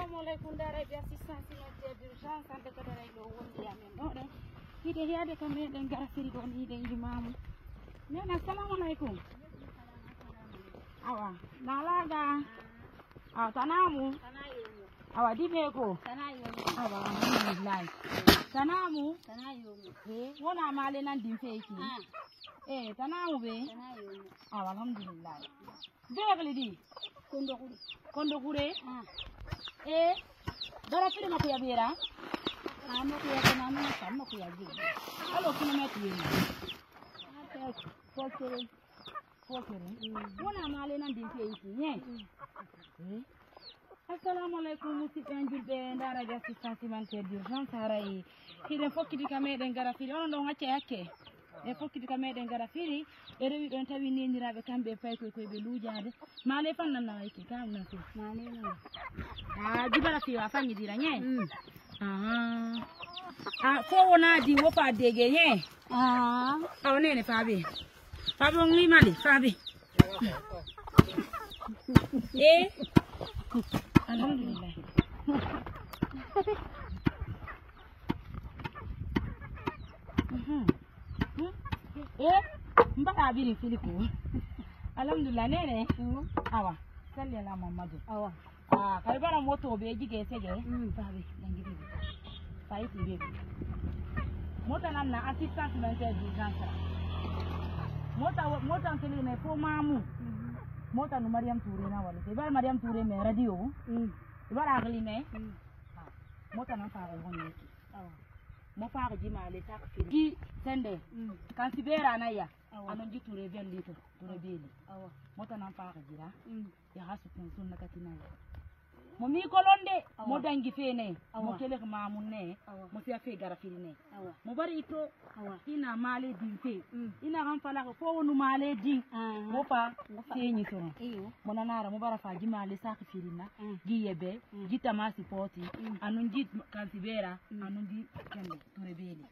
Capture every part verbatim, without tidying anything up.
Assalamu alaikum, daara e assistance humanitaire d'urgence, hannde ko daara e ɗo wondi amen ɗo ɗo. Hiɗen yaade ka meɗen Garafiri ɗo ni, hiɗen imaamu. Men, assalamu alaikum. Awa, nalaaga. Awa, tanaamu. Awa, diɓe ko. Awa, alhamdulillah. Tanaamu. Eh, wona maale nan din feyki. Eh, tanaamu be. Awa, alhamdulillah. Be kali di. Kondo kure. Kondo kure. Eh, Garafiri ma kuya bera. Ah, ma kuya kana ma sama kuya ji. Alo, kuna ma kuya. Fokere. Fokere. Wona maale nan din feyki, ne? Eh? Assalamu alaikum, musidɓe julɓe, nda radio assistance humanitaire d'urgence, haray hiɗen fokkiti ka meɗen Garafiri, onon ɗon acca hakke. E fokkiti ka meɗen Garafiri, e rewi ɗon tawi neniraaɓe kamɓe e paykoy koy ɓe luujaade. Maale fan nan nawayke, ka am nan fe. Maale nan. Ah, jibara fiwa fanyi dira, ne? Mm. Ah. Ah, fo wona di wo fa dege, ne? Ah. Awa nene fabe. Fabe on wi mali, fabe. Eh? Alhamdulillah. Mhm. Eh? Mbaɗa biri fili ko. Alhamdulillah, nene? Mm. Awa. Salli ala Muhammadu. Awa. Ah, kay bara moto be jige sege. Mm. Fabe, nangi bebe. Fayi ti bebe. Mota nan na assistance humanitaire d'urgence. Mota, mota sele ne fo mamu. Mhm. Mota no Mariam Touré na wala. Te bara Mariam Touré me radio. Mm. Bara agli me. Mm. Ah, mota nan fa ko hon yake. Awa. Mo fa ko jima le sak fi. Gi sende. Mm. Kan si bera na ya. Awa. Anon ji Touré belli to. Touré belli. Awa. Mota nan fa ko jira. Mm. Ya hasu kun sunna katina ya. Mo mi kolonde, awa, mo dangi fe ne, awa, mo kele ko mamun ne, awa, mo siya fe Garafiri ne. Awa. Mo bari ito, awa, ina maale din fe. Mm. Ina han fala ko fo wonu maale din. Aha. Mo fa, mo fa, feñi sono. Iyo. Mo nanara, mo bara fa ji maale saka firina, mm, ji yebe, mm, ji tamasi poti, mm, anun ji kansi bera, mm, anun ji kende, ture beli.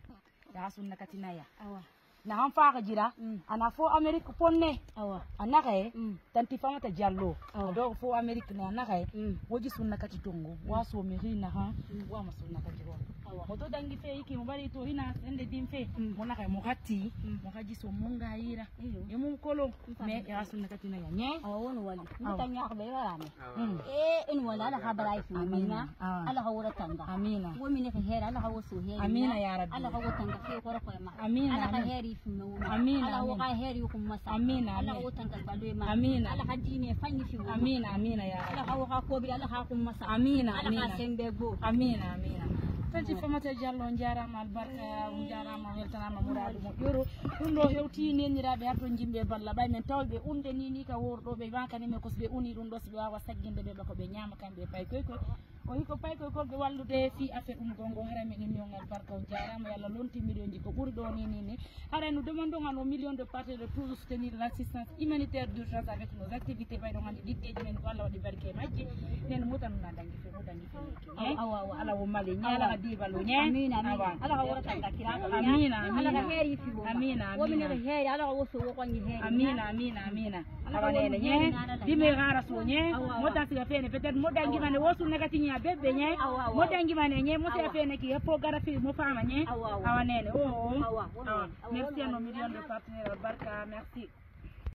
Ya sunna katina ya. Awa. Na han faaka jira, mm, ana fo Amerique ponne. Awa. A naka e, mm, tanti Famata Jallo. Awa. A dogo fo Amerique ne a naka e. Mm. Woji sunna kati tongo. Mm. Wa so mi ri na han, mm, wa ma sunna kati ro. Awa. Mo to dangi fe iki mo bari to hina sende din fe. Mm. Mo naka e mo hatti, mm, mo haji so mo nga yira. Iyo. E mum kolo. Mfano. Me ya sunna kati na ya nye. Awa wono wali. Awa. Mutanya ko be wala me. Mm. Eh, in wala ala habara ifi. Amina. Awa. Ala hawra tanga. Amina. Wo mine ko hera, ala hawo so hera. Amina ya Rabbi. Ala hawo tanga fe ko ko ma. Amina, ala ka amina. Heri fi no ma. Amina, ala wo amina. Ka heri ko masa. Amina, ala amina. Wo tanga balo ma. Amina. Ala ka dine fanni fi wo. Amina, amina ya Rabbi. Ala hawo ka ko bi ala ha ko masa. Amina, ala ka amina. Sembe go. Amina, amina. Tanti Famata Jallo, on jarama albarka, on jarama, weltanama muradu mo ƴoro. Ɗum ɗo hewti neniraaɓe hatto jimɓe balla ɓay men tawɓe unde ni ni ka worɗo ɓe makani men ko so ɓe uni ɗum ɗo so ɓe wawa sagginde ɓe ɓa ko ɓe ñaama kamɓe e pay koy koy. O hiko pay koy kolɓe wallude fii affaire ɗum gongo hara men émission ngal barka on jarama yalla lonti million ji ko ɓuri ɗo ni ni ni. Hara nous demandons à nos millions de partenaires de toujours soutenir l'assistance humanitaire d'urgence avec nos activités ɓay ɗon hannde liggeeji men ko Allah waɗi barke e majji. Nen mutanu na dangi fe mo dangi fe. Awa, awa, awa. Ala wo mali, nya ala ka diba lo, nya. Amina, amina. Awa. Ala ka wora tanga kira. Amina, amina. Ala ka heri fi wo. Amina, amina. Wo min heri, ala ka wo so wo ko ni heri. Amina, amina, amina. Awa nene, nya. Dime gara so, nya. Awa, awa. Mo ta siga fene, peut-être mo dangi mane wo su na kati nya bebe, nya. Awa, awa. Mo dangi mane, nya. Mo siga fene ki, po gara fi, mo fama, nya. Awa, awa. Awa nene, oh, oh. Awa, awa. Awa. Merci à nos millions de partenaires, barka, merci.